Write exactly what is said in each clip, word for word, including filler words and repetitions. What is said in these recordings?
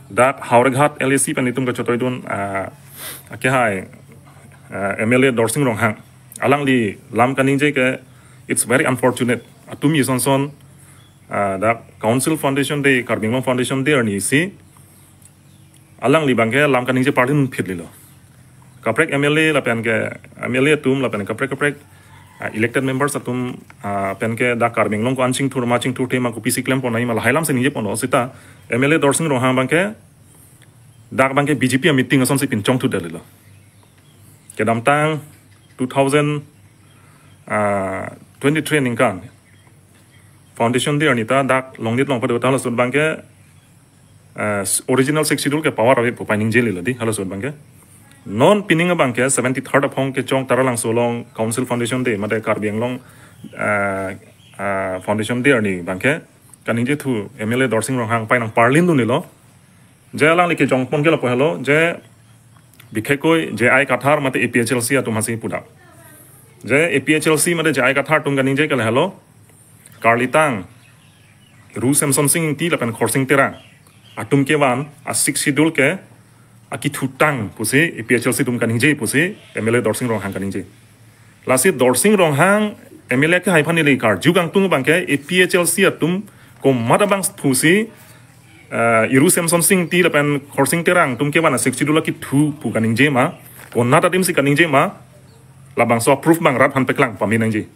Dak Howraghat L A C pen itum kachotoi dun, ah, akehai, ah, M L A Dorsing Ronghang. Alangli lam kaningje ke, it's very unfortunate. Atum ison son, ah, dak Council Foundation Day, Karbi Anglong Foundation Day arni si, alangli abangke lam kaningje parlin phit lilo. Kaprek M L A lapen ke, M L A atum lapen kaprek kaprek, ah, elected members atum, ah, pen ke dak Karbi Anglong ko-an chingthur ma chingthur thema kopisi klem pon nangji ma lahai lam si ningje pon lo sita, M L A Dorsing Ronghang abangke dak abangke B J P a meeting ason si pinchong thu dalilo. Kedamtang two thousand, ah, twenty-three aningkan Foundation Day arni ta dak Longnit Longpa Deota halaso abangke, eh, original Sixth Schedule ke power ave pu pai ningje lilo di halaso abangke. Non pining abangke seventy-third aphong kechong Taralangso along Council Foundation Day mate Karbi Anglong, eh, eh, Foundation Day arni abangke kaningje thu M L A Dorsing Ronghang pai nang parlin dun nilo. Je alangli kejong pon ke lapu helo, je bikhekkoi J I Kathar mate A P H L C atum hasi pudak. Je A P H L C mate J I Kathar atum kaningje ke lahelo, karlitang Ru Semson Sing Ingti lapen Khorsing Terang atum kevan a Sixth Schedule ke akithutang pusi A P H L C atum kaningje pusi M L A Dorsing Ronghang kaningje. Lasi Dorsing Ronghang M L A akehai aphan neli karju kangtung abangke A P H L C atum komat abang pusi, eh, Ru Semson Sing Ingti lapen Khorsing Terang atum kevan a Sixth Schedule akithu pu kaningje ma, konat adim si kaningje ma, labangso proof abang rat aphan paklang pame nangji.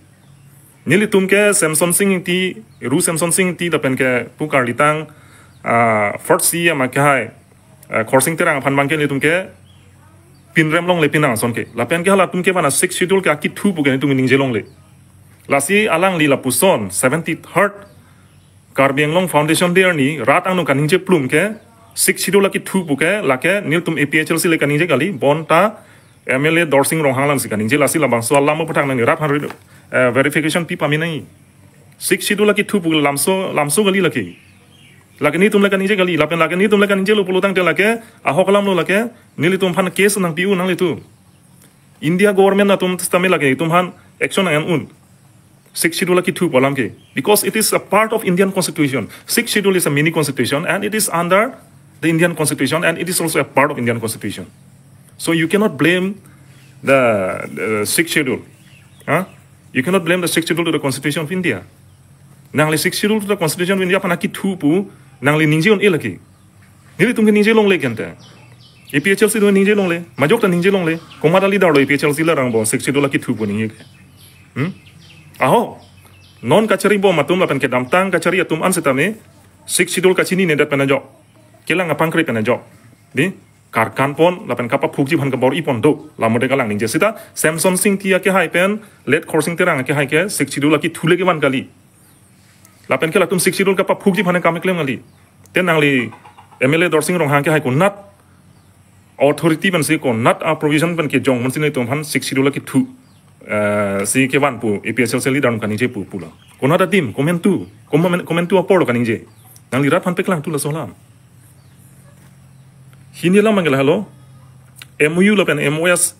Nelitum ke Semson Sing Ingti, Ru Semson Sing Ingti lapen ke pu karlitang, ah, fourth C E M akehai, eh, Khorsing Terang aphan abangke nelitum ke pinrem longle pinang ason ke. Lapen ke halatum kevan a Sixth Schedule ke akithu pu ke nelitum ningje longle. Lasi alangli lapuson seventy-third Karbi Anglong Foundation Day arni rat angno kaningje plum ke Sixth Schedule akithu pu ke lake nelitum A P H L C le kaningje kali, bonta M L A Dorsing Ronghang alam si kaningje. Lasi labangso alam aphuthak nangli rat aphan, eh, verification pi pame nangji. Sixth Schedule akithu pu lamso, lamso kali lake. Lake nelitum le kaningje kali, lapen lake nelitum le kaningje lo pulo tangte lake ahok alam lo lake, nelitum aphan case nangpi-un nanglitum. India government atum sitame lake itum aphan action nang-en un. Sixth Schedule akithu pu alam ke. Because it is a part of Indian Constitution. Sixth Schedule is a mini constitution and it is under the Indian Constitution and it is also a part of Indian Constitution. So you cannot blame the, the Sixth Schedule. Huh? You cannot blame the Sixth Schedule to the Constitution of India. Nangli Sixth Schedule to the Constitution of India aphan akithu pu nangli ningje un-e lake. Nelitum ke ningje longle kente. A P H L C atum ningje longle. Majok ta ningje longle. Komat a leader lo A P H L C alam angbong Sixth Schedule akithu pu ningje ke. Hmm? Aho. Non kachari bom atum lapen kedamtang kachari atum an sitame Sixth Schedule kachininedet pen ajok, kelang apangkre pen ajok, di karkan pon lapen kapaphukji aphan kabor-i pon do. Lamode kalang ningje sita Semson Sing Ingti akehai pen late Khorsing Terang akehai ke Sixth Schedule akithu le kevan kali. Lapen ke latum Sixth Schedule kapaphukji aphan kam keklem kali. Te nangli M L A Dorsing Ronghang akehai konat authority pensi, konat a provision pen kejong pensi nelitum aphan Sixth Schedule akithu, eh, si kevan pu A P H L C leader atum kaningje pu pulo. Konat adim, komantu, komen-, komantu apor lo kaningje. Nangli rat aphan paklang thu laso alam. Hini alam abangke lahelo, M O U lapen M O S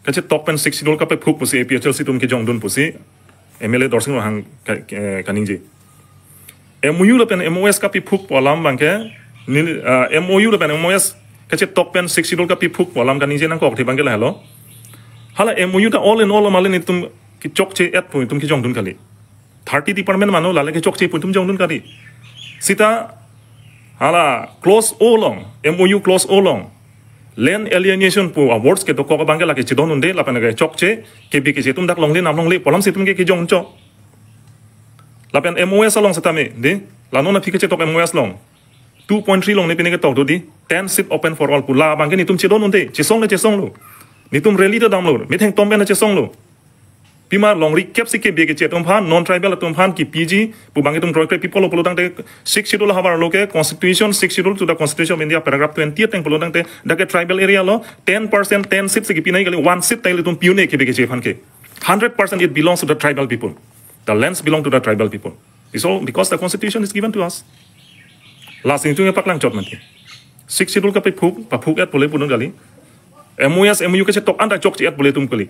kachetok pen Sixth Schedule kapaphuk pusi A P H L C atum kejongdun pusi M L A Dorsing Ronghang ka-, eh, kaningje. M O U lapen M O S kapaphuk pu alam abangke, neli, ah, M O U lapen M O S kachetok pen Sixth Schedule kapaphuk pu alam kaningje nangkok the abangke lahelo. Hala M O U ta all in all malen itum kechokche-et pu itum kejongdun kali. Thirty department mano lale kechokche pu itum jongdun kali. Sita hala clause O along, M O U clause O along, land alienation pu a words kedokok abangke lake chedon un-e lapen ke chokche, K B K J atum dak longle nam longle pu alam si itum ke kejong chok. Lapen M O S along sitame, di, la non aphi kachetok M O S along two point three along ne pine ketok do di, ten seat open for all pu la abangke nelitum chedon un-e, chesong le chesong lo. Nelitum rally ta damlo, metheng tom pen chesong lo. Pima longri kep si K B K J atum aphan, non tribal atum aphan kepiji pu abang itum kroikre pi pulo pulo tangte Sixth Schedule ahavar lo ke constitution, Sixth Schedule to the Constitution of India paragraph twenty ateng pulo tangte dak ke tribal area lo, ten percent, ten seat si kepi nangji kali, one seat ta ilitum pi un-e K B K J aphan ke. Hundred percent it belongs to the tribal people. The lands belong to the tribal people. It's all because the constitution is given to us. Lasi itum paklang chot mati. Sixth Schedule kapaphuk, paphuk-et pule pudun kali. M O S, M O U kachetok anta chokche-et pule itum kali.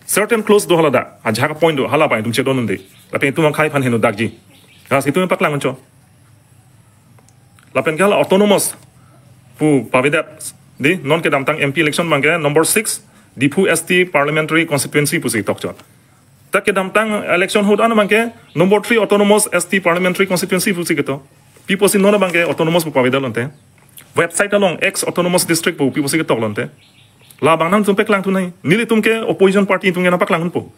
Certain clause do hala dak, ajak point do, hala abang itum chedon un-e. Lapen itum akhai aphan henodakji. Lasi itum paklang chot. Lapen ke hala autonomous pu pavedet. Di, non kedamtang M P election abangke number six Diphu S T parliamentary constituency pusi tokchot. Ta kedamtang election ahut an abangke number three autonomous S T parliamentary constituency pusi ketok. Pi apotsi non abangke autonomous pu pavedet lonte? Website along ex autonomous district pu pi apotsi ketok lonte? Labang nangtum paklangthu nangji. Nelitum ke opposition party atum ke nangpaklang unpo.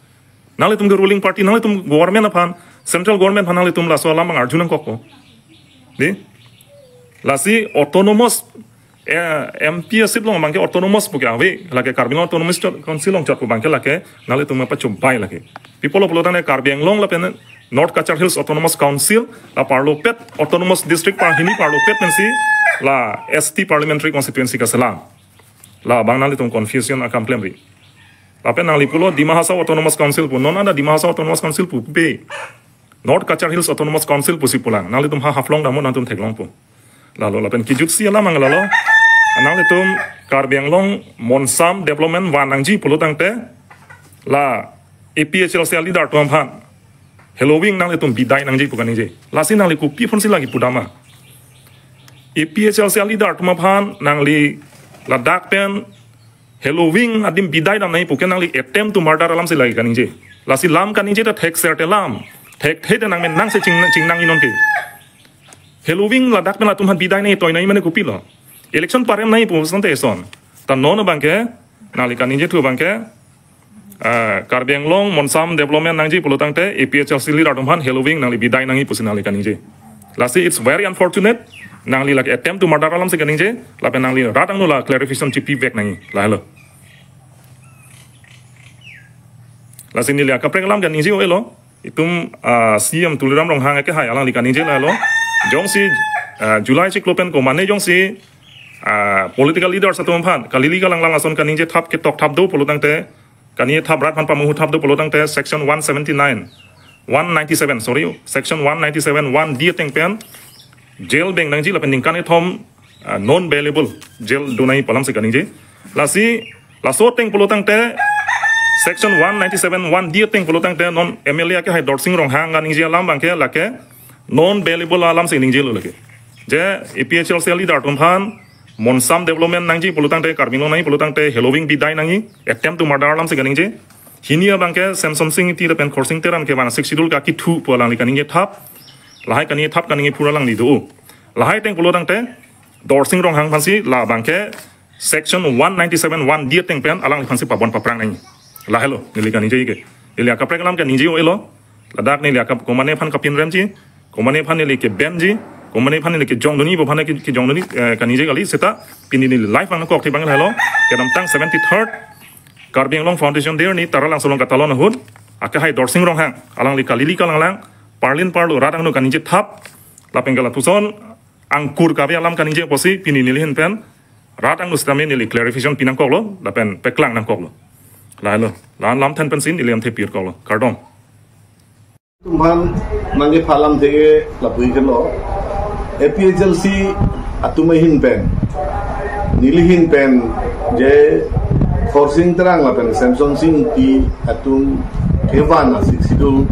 Nanglitum ke ruling party, nanglitum government aphan, central government aphan nanglitum laso alam abang arju nangkokpo. Di? Lasi autonomous, eh, M P a-seat along abangke autonomous pu ke ave, lake Karbi Anglong Autonomous Council along chot pu abangke lake nanglitum pachobei lake. Pi apotlo pulotangte Karbi Anglong lapen North Cachar Hills Autonomous Council, la parlopet autonomous district par hini parlopet pensi la S T parliamentary constituency kaselam. Labang nanglitum confusion akam klemri. Lapen nangli pulo Dima Hasao Autonomous Council pu, non anta Dima Hasao Autonomous Council pu pe, North Cachar Hills Autonomous Council pusi pulang. Nanglitum ha Haflong dam nangtum theklongpo. Lalo lapen kejutsi alam abang lalo. Nanglitum Karbi Anglong monsam development van nangji pulotangte la A P H L C a-leader atum aphan heloving nanglitum bidai nangji pu kaningje. Lasi nangli kopi aphansi lagi pudama? A P H L C a-leader atum aphan nangli ladak pen heloving adim bidai dam nangji pu ke nangli attempt to murder alamsi lagi kaningje. Lasi lam kaningje ta thekser te lam, thekthe te nangmen nangsi ching, chingnangji nonke. Heloving ladak pen latum aphan bidai nangji toi nangji mane kopilo? Election parem nangji pu asonte eson. Ta non abangke nangli kaningjethu abangke, ah, Karbi Anglong monsam development nangji pulotangte A P H L C a-leader atum aphan heloving nangli bidai nangji pusi nangli kaningje. Lasi it's very unfortunate. Nangli lake attempt to murder alamsi kaningje. Lapen nangli rat angno la clarification chipivek nangji. Lahelo. Lasi neli akaprek alam kaningje-o-elo. Itum, ah, C M Tuliram Ronghang akehai alangli kaningje lahelo. Jongsi, ah, July chiklo pen komane jongsi, ah, political leaders atum aphan kalili kalanglang ason kaningje thap ketok thap do pulotangte, kaningje thap rat aphan pamuhu thap do pulotangte section one seventy-nine, one ninety-seven, sorry, section one ninety-seven one D ateng pen jail beng nangji lapen ningkan kethom, ah, non bailable jail do nangji pu alamsi kaningje. Lasi laso ateng pulotangte section one ninety-seven one D ateng pulotangte non M L A akehai Dorsing Ronghang kaningje alam abangke lake non bailable alamsi ningjelo lake. Je A P H L C a-leader atum aphan monsam development nangji pulotangte, Karbi Anglong nangji pulotangte heloving bidai nangji, attempt to murder alamsi kaningje. Hini abangke Semsonsing Ingti lapen Khorsing Terang ke van Sixth Schedule ke akethu pu alangli kaningje thap. Lahai kaningje thap kaningje phura alangli do. Lahai ateng pulotangte Dorsing Ronghang aphansi labangke section one ninety-seven one D ateng pen alangliphansi pabon paphrang nangji. Lahelo neli kaningje ke. Neli akaprek alam kaningje-o-elo. Ladak neli akap komane aphan kapinremji, komane aphan neli kebenji, komane aphan neli kejongdunji, pu aphan ke, kejongdunji, eh, kaningje kali seta pini neli live abang nangkok thibang lahelo. Kedamtang seventy-third Karbi Anglong Foundation Day arni Taralangso along katalon ahut akehai Dorsing Ronghang alangli kalili kalanglang, parlin parlo rat angno kaningje thap, lapen ke lapuson angkur kave alam kaningje apotsi pini neli ahin pen rat angno sitame neli clarification pinangkoklo lapen paklang nangkoklo. Lahelo, la-an lamthe pensi neli lamthe pirkoklo. Kardom. Tum aphan nangkepha alamthe ke lapu-iklo. A P H L C atum ahin pen, neli ahin pen, je Khorsing Terang lapen Semsonsing Ingti atum kevan a-Sixth Schedule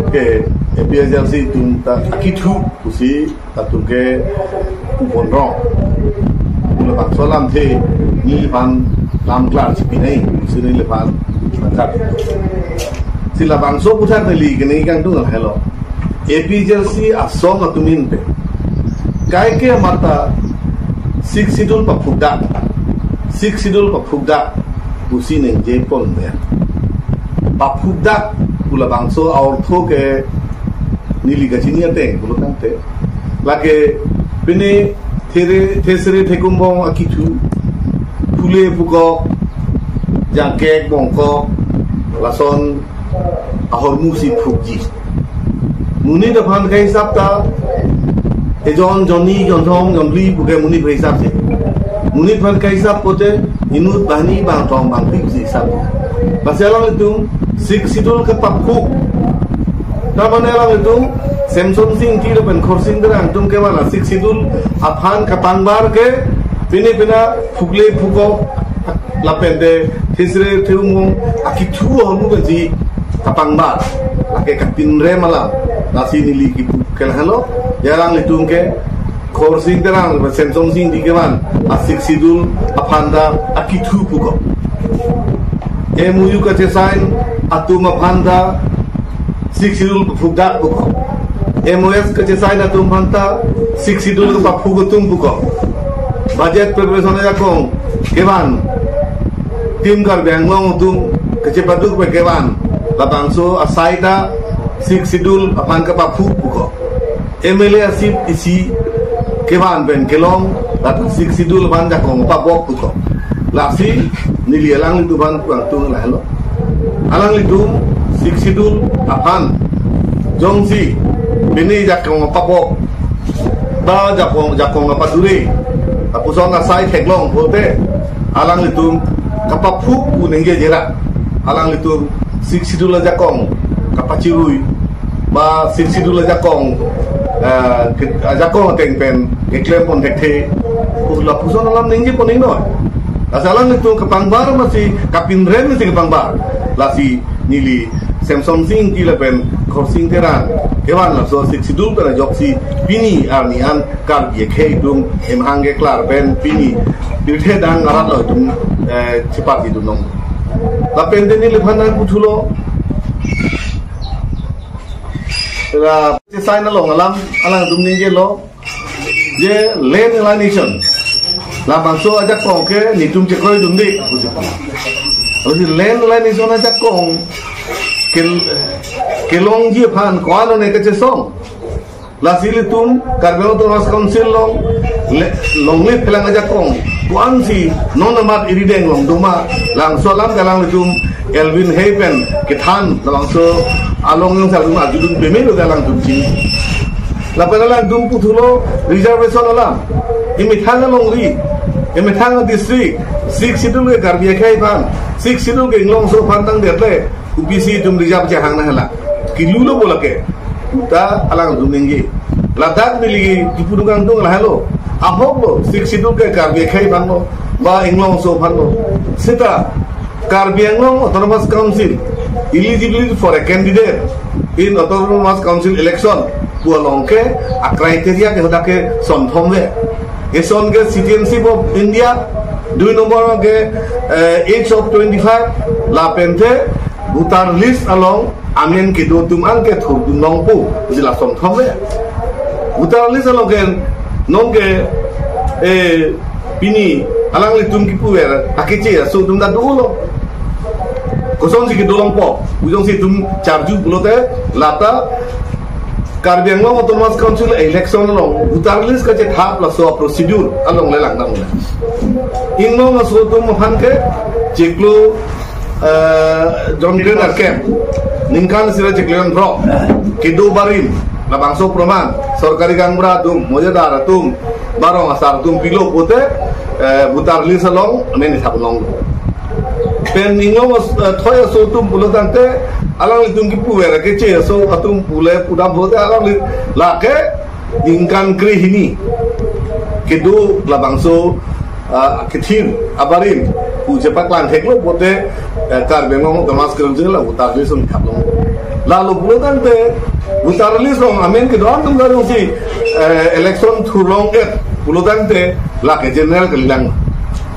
ke A P H L C atum ta akethu pusi latum ke upon rong. Pu labangso alamthe neliphan lam klar chipinai pusi neliphan nangkat. Si labangso aputhak neli kene kangtung lahelo. A P H L C asong atum ahin pen kaike mata Sixth Schedule paphukdak, Sixth Schedule paphukdak pusi ningje pon ber. Paphukdak pu labangso a-ortho ke neli kachini ateng pulotangte, lake pine there thesere thekumbong akethu, phule phukok, jangkek bongkok, lason ahormu si phukji. Monit aphan kahisap ta ejon, jonni, jonthom, jonphli puke monit hisap si. Monit aphan kahisap pote inut banghini bangthom bangphli si hisap. Lasi alanglitum Sixth Schedule kepaphuk. Tamane alanglitum Semsonsing Ingti lapen Khorsing Terang atum kevan a-Sixth Schedule aphan kapangbar ke pine pine phukle phukok lapen te thesere thekumbong akethu ahormu pensi kapangbar, lake kapinrem alam. Lasi neli kipu ke lahelo, alanglitum ke Khorsing Terang, Semsonsing Ingti kevan a Sixth Schedule aphan ta akithu pu ko. M O U kachesign atum aphan ta Sixth Schedule paphukdak pu ko. M O S kachesign atum aphan ta Sixth Schedule paphuk atum pu ko. Budget preparation ajakong kevan, Team Karbi Anglong atum kachepaduk pen kevan, labangso asai ta Sixth Schedule aphan kapaphuk pu ko. M L A a-seat isi kevan pen kelong, lapen Sixth Schedule aphan jakong pabok pu ko. Lasi neli alanglitum aphan puang tung lahelo. Alanglitum Sixth Schedule aphan jongsi pini jakong pabok, ba jakong, jakong padure, lapuson asai theklong pulote, alanglitum kapaphuk pu ningje jera. Alanglitum Sixth Schedule ajakong kapachirui, ba Sixth Schedule ajakong, eh, ke-, ajakong ateng pen keklem pon thekthe, lapuson alam ningje pon ingno. Lasi alanglitum kapangbar masi kapinrem masi kapangbar. Lasi neli Semsonsing Ingti lapen Khorsing Terang kevan laso Sixth Schedule pen ajoksi pini arni an Karbi akhei atum emhang keklar pen pini pirthe dang arat lo atum, eh, cheparti atum nong. Lapen te neliphan nangputhulo, la sign along alam, alangtum ningjelo je land alienation, labangso ajakong ke netum chekroidunde. Lasi land alienation ajakong kel-, kelongji aphan ko-an one kachesong. Lasi ilitum Karbi Anglong Autonomous Council along le-, longle phelang ajakong ko-ansi non amat irideng longdoma, labangso alam ke alanglitum Elwin Hay pen kethan labangso along jongsi alanglitum arjudun peme lo ke alangtum chini. Lapen alangtum puthulo reservation alam. Imethang alongri, imethang district, Sixth Schedule ke Karbi akhei aphan, Sixth Schedule ke Inglongso aphan tangdet le, kopisi itum reserve chehang na hala. Kilu lo bo lake. Uta alangtum ningje. Ladak neli kipu dukang tung lahelo. Ahok lo, Sixth Schedule ke Karbi akhei aphan lo, ba Inglongso aphan lo. Seta Karbi Anglong Autonomous Council eligibility for a candidate in Autonomous Council election pu along ke a criteria ke hadak ke sonthom ve. Eson ke citizenship of India, dui nombor ke, eh, age of twenty-five, lapen te voter list along amen kedo atum an ke thurdun longpo, pusi la sonthom ve. Voter list along ke non ke, eh, pini alanglitum kipuver akeche aso atum ta dolo. Kosonsi kedo longpo, pu jongsi itum charju pulote, lata Karbi Anglong Autonomous Council election along voter list kachethap laso procedure along le langdam le. Inglong aso atum aphan ke chiklo, eh, jonkren arkem, ningkan sira chiklo jon phro, kedo barim, labangso proman, sorkari gaonbura atum, mojadar atum, ba rong asar atum pilo pulote, eh, voter list along amen ithap longlo. Pen Inglong as-, eh, thoi aso atum pulo tangte, alanglitum kipuver akeche aso atum pule pudam pulote alangli lake ningkan krehini kedo labangso, ah, kethir abarim pu chepaklang theklo pulote, eh, Karbi Anglong Autonomous Council la voter list along ithap long. Lalo pulo tangte voter list along amen kedo atum ta jongsi, eh, election thurlong et pulo tangte lake general kalilang.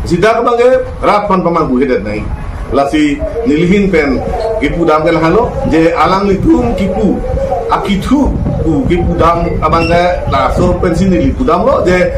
Seta abang ke rat aphan pamanghu hedet nai. Lasi neli ahin pen kipudam ke lahelo, je alanglitum kipu akithu pu kipudam abang ke laso pensi neli pudamlo, je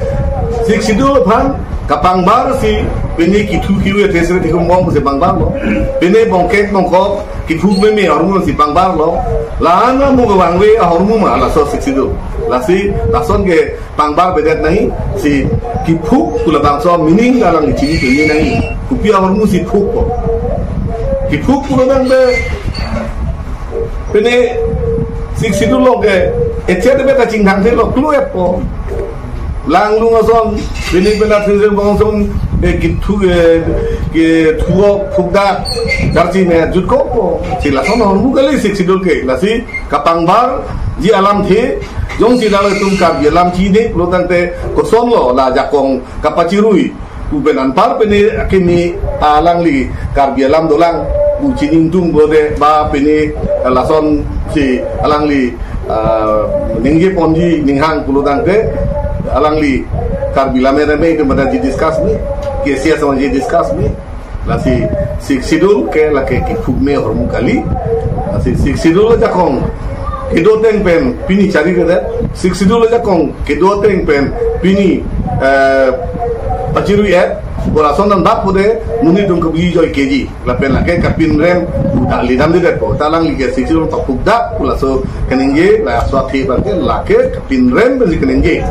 Sixth Schedule aphan kapangbar si pini kithu kiu ya tesre tikum bong si pangbarlo. Pini bongkek bongkok kipu meme ahormu si pangbarlo. La-an amu kevangve ahormu ma laso Sixth Schedule. Lasi lason ke pangbar bedet nai, si kiphuk pu labangso meaning alang chini chini nai. Kopi ahormu si phukpo. Kiphuk pu labang be pini Sixth Schedule along ke echet be kachingthang thelo kluetpo. Langlung ason, pini pena thil bong ason, eh, kithu, eh, kithu phukdak, darchi me jutkokpo. Si lason ahormu kali Sixth Schedule ke. Lasi kapangbarji alamthe, jongsi nanglitum Karbi alam chini pulo tangte kosonlo la jakong kapachirui pu pen anpar pini akimi alangli Karbi alam dolang pu chini ingtung pulote ba pini lasonsi alangli, ah, ningje ponji ninghang pulo tangte Alangli Karbi Lammet Remei atum pada ji discuss me, K C S atum ji discuss me. Lasi Sixth Schedule ke lake kiphuk me ahormu kali. Lasi Sixth Schedule ajakong kedo ateng pen pini chariredet. Sixth Schedule ajakong kedo ateng pen pini, eh, pachirui-et. Bor ason an bak pute monit atum kebi joi keji. Lapen lake kapinrem udah lidam didetpo. Ta alangli ke Sixth Schedule paphuk dak pu laso keningje, laso athe abang ke lake kapinrem pensi keningje.